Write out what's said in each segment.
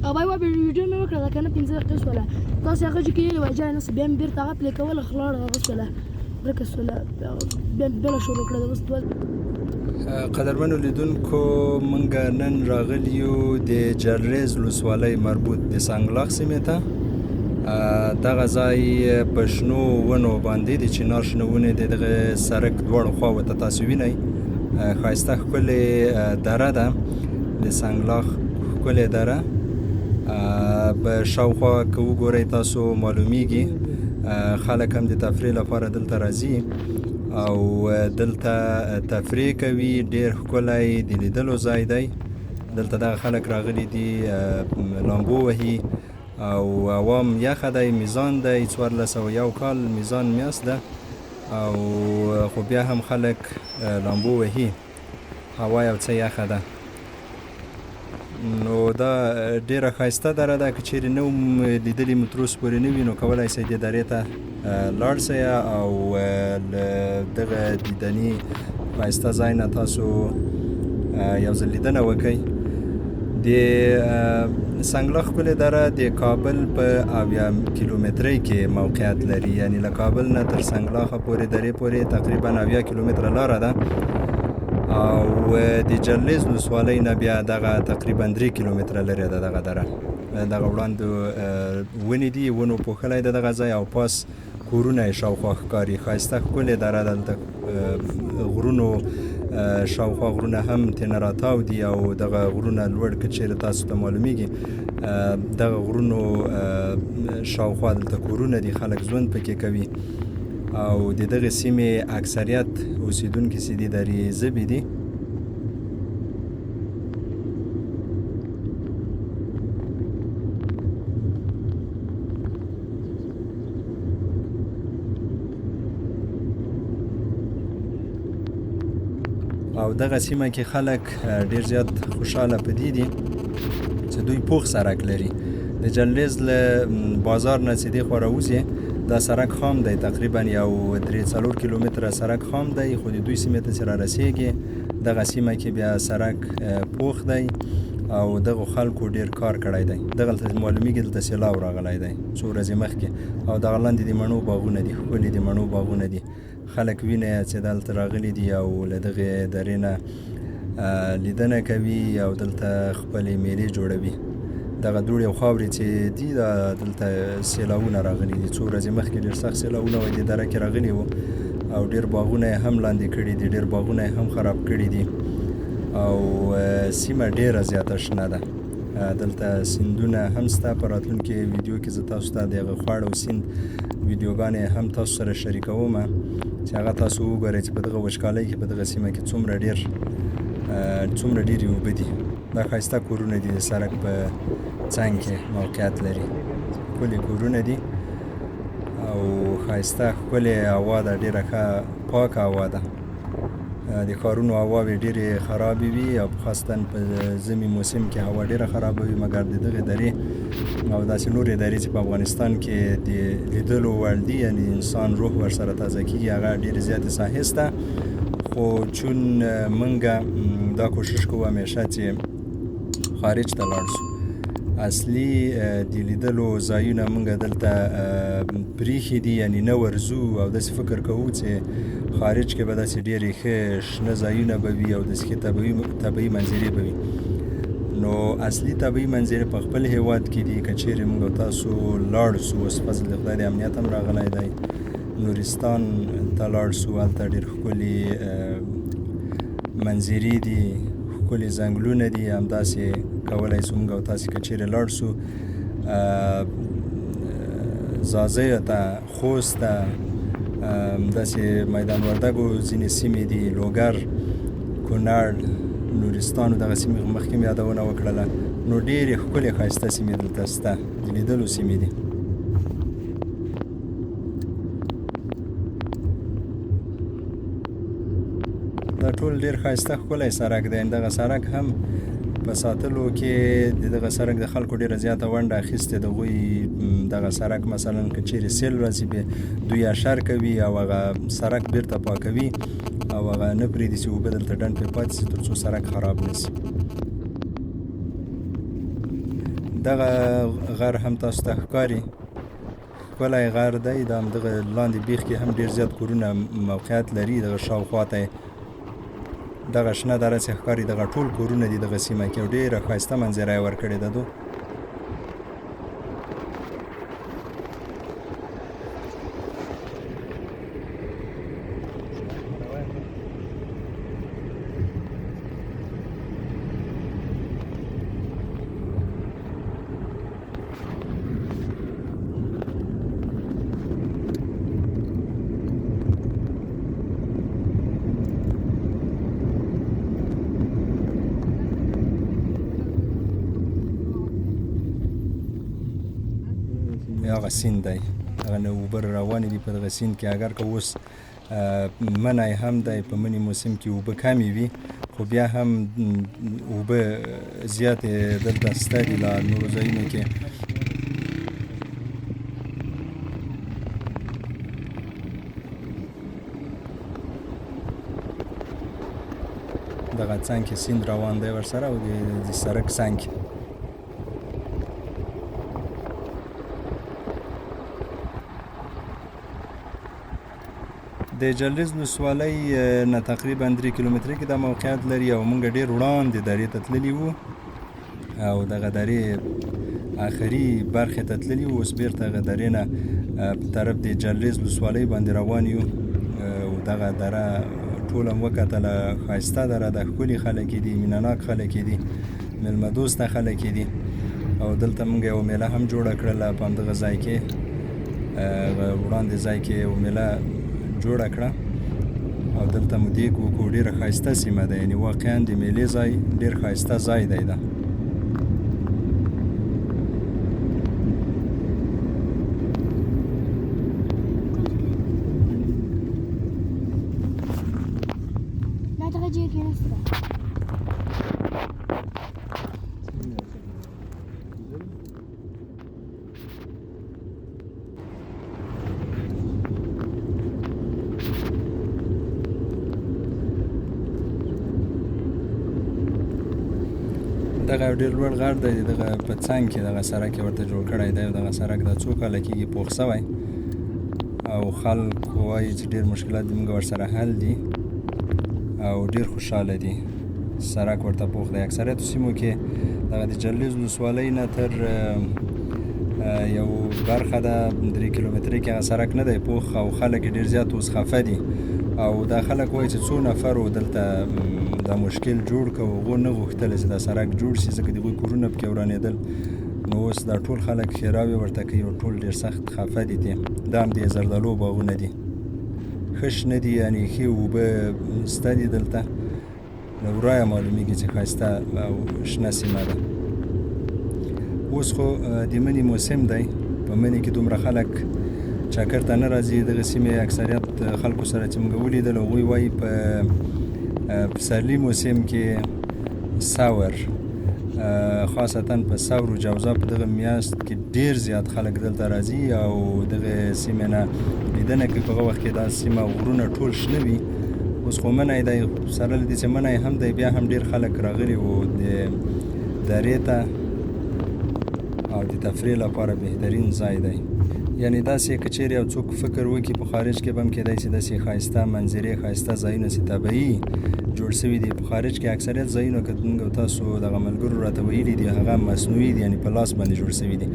او بای وای ویډیو مې وکړه کنه 15 دقیقې سوله. تاسو هغه چې کېلې وای جای نه بیا مې بیرته هغه پلې کوله، خلاړه هغه سوله، ورکه سوله، بیا مې بله شروع کړه. اوس دوه. قدرمنو لیدونکو، مونږ نن راغلي یو د جلریز ولسوالۍ مربوط د سنګلاخ سیمې ته. دغه ځای په شنو ونو باندې د چنار شنه ونې د دغه سړک دواړو خواوو ته تاسو وینئ. ښایسته ښکلې دره ده، د سنګلاخ ښکلې دره. په شاوخوا که وګورئ تاسو معلومیږي، خلک هم د تفریح لپاره دلته راځي او دلته تفریح کوي. ډیر ښکلی د لیدلو ځای دی. دلته دغه خلک راغلي دي، لامبو وهي او عوام یخه دی، میزان دی، 1401 کال میزان میاشت ده او خو بیا هم خلک لامبو وهي. هوا یو څه یخه ده. نو دا ډیره ښایسته دره ده. که چیرې نه لیدلي مو تر اوسه پورې نه وي، نو کولای شئ دې درې ته لاړ شئ او له دغه دیدني ښایسته ځای نه تاسو یو ځل لیدنه وکړئ. د سنګلاخ ښکلې دره د کابل په 70 کیلومترۍ کې موقعیت لري، یعنی له کابل نه تر سنګلاخه پورې درې پورې تقریبا 70 کیلومتره لاره ده او د جلریز ولسوالۍ نه بیا دغه تقریبا 3 کیلومتره لرې ده دغه دره. دغه وړاندې ونې دي، ونو پوښلی ده دغه ځای او پاس کورونه یې شاوخوا ښکاري. ښایسته ښکلې دره ده. دلته غرونو شاوخوا غرونه هم ترېنه راتاو دي او دغه غرونه لوړ که چیرې تاسو ته معلومیږي، دغه غرونو شاوخوا دلته کورونه دي، خلک ژوند پکې کوي او د دغې سیمې اکثریت اوسیدونکي چې دي دري ژبې دي. او دغه سیمه کې خلک ډیر زیات خوشحاله په دې دي چې دوی پوخ سړک لري. د جلریز له بازار نه چې دې خوا راوځي دا سړک خام دی، تقریبا یو 3-4 کیلومتره سړک خام دی، خو د دوی سیمې ته چې رارسیږي دغه سیمه کې بیا سړک پوخ دی او دغو خلکو ډیر کار کړی دی. دغلته معلومیږي دلته سیلاو راغلی دی څو ورځې مخکې او دغه لاندې د مڼو باغونه دي، ښکلي د مڼو باغونه دي. خلک ویني چې دلته راغلي دي او له دغې درې نه لیدنه کوي او دلته خپلې میلې جوړوي. دغه دوړې او خاورې چې دي دا دلته سیلاوونه راغلي دي. څو ورځې مخکې ډېر سخت سیلاوونه وه دې دره کې راغلي وو او ډېر باغونه یې هم لاندې کړي دي، ډېر باغونه یې هم خراب کړي دي او سیمه ډېره زیاته شنه ده. دلته سیندونه هم سته. په راتلونکي ویډیو کې زه تاسو ته د هغه خواړ او سیند ویډیوګانې هم تاسو سره شریکوم چې هغه تاسو وګورئ چې په دغه وچکالۍ کې په دغه سیمه کې څومره ډېرې اوبه دي. دا ښایسته کورونه دي، د سړک په څنګ کې موقعیت لري، ښکلي کورونه دي او ښایسته ښکلې هوا ده، ډېره ښه پاکه هوا ده. د ښارونو هواوې ډېرې خرابې وي او خاصتا په ژمي موسم کې هوا ډېره خرابه وي، مګر د دغې درې او داسې نورې درې چې په افغانستان کې د لیدلو وړ دي، یعنی انسان روح ورسره تازه کېږي، هغه ډېرې زیاتې ساحې شته. خو چون موږ دا کوشش کوو همیشه چې خارج ته لاړ شو، اصلي د لیدلو ځایونه موږ دلته پریښي دي، یعنی نه ورځو او داسې فکر کوو چې خارج کې به داسې ډېرې ښه شنه ځایونه به وي او داسې ښې طبیعي منظرې به وي. نو اصلي طبیعي منظرې په خپل هیواد کې دي. که چیرې موږ تاسو لاړ شو، اوس فضل د خدای د امنیت هم راغلی دی، نورستان ته لاړ شو، هلته ډېر ښکلي منظرې دي، ښکلي ځنګلونه دي. همداسې کولی شو موږ او تاسې که چیرې لاړ شو ځاځیو ته، خوست ته، همداسې میدان وردګو ځینې سیمې دي، لوګر، کونړ، نورستان، دغه سیمې مخکې مې یادونه وکړله. نو ډېرې ښکلې ښایسته سیمې دلته شته، د لیدلو سیمې دي. دا ټول ډېر ښایسته ښکلی سړک دی. دغه سړک هم په ساتلو کې د دغه سړک د خلکو ډېره زیاته ونډه اخیستې. د هغوی دغه سړک مثلا که چیرې سیل راځي بیا دوی اشر کوي او هغه سړک بیرته پاکوي او هغه نه پرېږدي چې اوبه دلته ډنډ پرې پاتې شي تر څو سړک خراب نه شي. دغه غر هم تاسو ته ښکاري، ښکلی غر دی. دا هم دغه لاندې بیخ کې هم ډېر زیات کورونه موقعیت لري. دغه شاوخوا ته دغه شنه دره چې ښکاري دغه ټول کورونه دي دغه سیمه کې، او ډېره ښایسته منظره یې ورکړې ده. هغه سیند دی، هغه نه اوبه روانې دي په دغه سیند کې. اګر که اوس منی هم دی، په مني موسم کې اوبه کمې وي، خو بیا هم اوبه زیاتې دلته شته دي لا نورو ځایونو کې. دغه څنګ کې سیند روان دی ورسره، او د سړک څنګ کې. د جلریز ولسوالۍ نه تقریبا 3 کیلومترۍ کې دا موقعیت لري، او موږ ډېر وړاندې درې ته تللي وو، او دغه درې آخري برخې ته تللي وو. اوس بېرته هغه درې نه په طرف د جلریز ولسوالۍ باندې روان یو، او دغه دره ټوله هم وکتله. ښایسته دره ده، ښکلي خلک یې دي، مینه ناک خلک یې دي، مېلمه دوسته خلک یې دي. او دلته موږ یوه میله هم جوړه کړله په همدغه ځای کې، وړاندې ځای کې یوه میله جوړه کړه، او دلته مو دیګ وکړو. ډېره ښایسته سیمه ده، یعنې واقعا د میلې ځای ډېر ښایسته ځای دی دا. دا دغه ځای کې نشته. دغه یو ډېر لوړ غر دی، دغه په څنګ کې دغه سړک یې ورته جوړ کړی دی. دغه سړک دا څو کاله کېږي پوخ سوی، او خلک وایي چې ډېر مشکلات زموږ ورسره حل دي او ډېر خوشحاله دي. سړک ورته پوخ دی. اکثریتو سیمو کې دغه د جلریز ولسوالۍ نه تر یو برخه ده 3 کیلومترۍ کې هغه سړک نه دی پوخ، او خلک یې ډېر زیات اوس خفه دي. او دا خلک وایي چې څو نفرو دلته دا مشکل جوړ کړ، هغو نه غوښتل چې دا سړک جوړ شي، ځکه د هغوی کورونه پکې ورانېدل. نو اوس دا ټول خلک ښېراوې ورته کوي او ټول ډېر سخت خفه دي. دا هم د زردالو باغونه دي، ښه شنه دي، یعنې ښې اوبه شته دي دلته. له ورایه معلومیږي چې ښایسته او شنه سیمه ده. اوس خو د مني موسم دی، په مني کې دومره خلک چکر ته نه راځي. دغه سیمې اکثریت خلکو سره چې موږ ولیدل، هغوی وایي په پسرلي موسم کې ثور، خاصتا په ثور و جوزا په دغه میاشت کې ډېر زیات خلک دلته راځي او دغه سیمې نه لیدنه کوي. په هغه وخت کې دا سیمه غرونه ټول شنه وي. اوس خو منی دی، سره له دې چې منی هم دی، بیا هم ډېر خلک راغلي وو د درې ته، او د تفریح لپاره بهترین ځای دی. یعنې داسې که چیرې یو څوک فکر وکړي په خارج کې به هم کېدای شي داسې ښایسته منظرې، ښایسته ځایونه چې طبیعي جوړ شوي دي. په خارج کې اکثریت ځایونه که موږ او تاسو دغه ملګرو راته ویلي دي هغه مصنوعي دي، یعنې په لاس باندې جوړ شوي دي.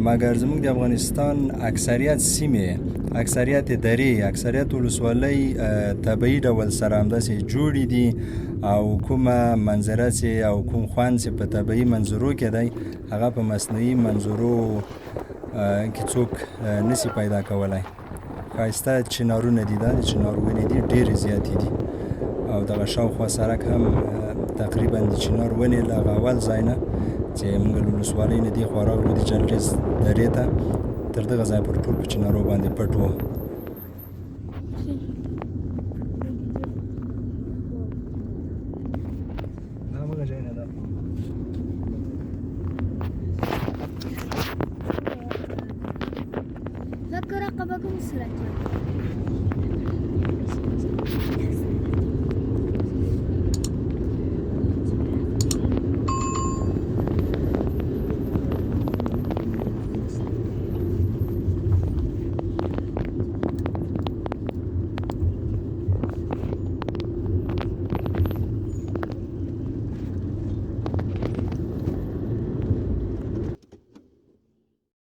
مګر زموږ د افغانستان اکثریت سیمې، اکثریت درې، اکثریت ولسوالۍ طبیعي ډول سره همداسې جوړې دي، او کومه منظره چې او کوم خوند چې په طبیعي منظرو کې دی هغه په مصنوعي منظرو کې څوک نسی پیدا کولای. ښایسته چنارونه دي، دا د چنار ونې دي، ډېرې زیاتې دي. او دغه شاوخوا سړک هم تقریبا د چنار ونې له هغه اول ځای نه چې موږ له ولسوالۍ نه دې خوا راغلو د جلریز درې ته، تر دغه ځای پورې ټول په چنارو باندې پټ وو. فك رقبكم السرعة.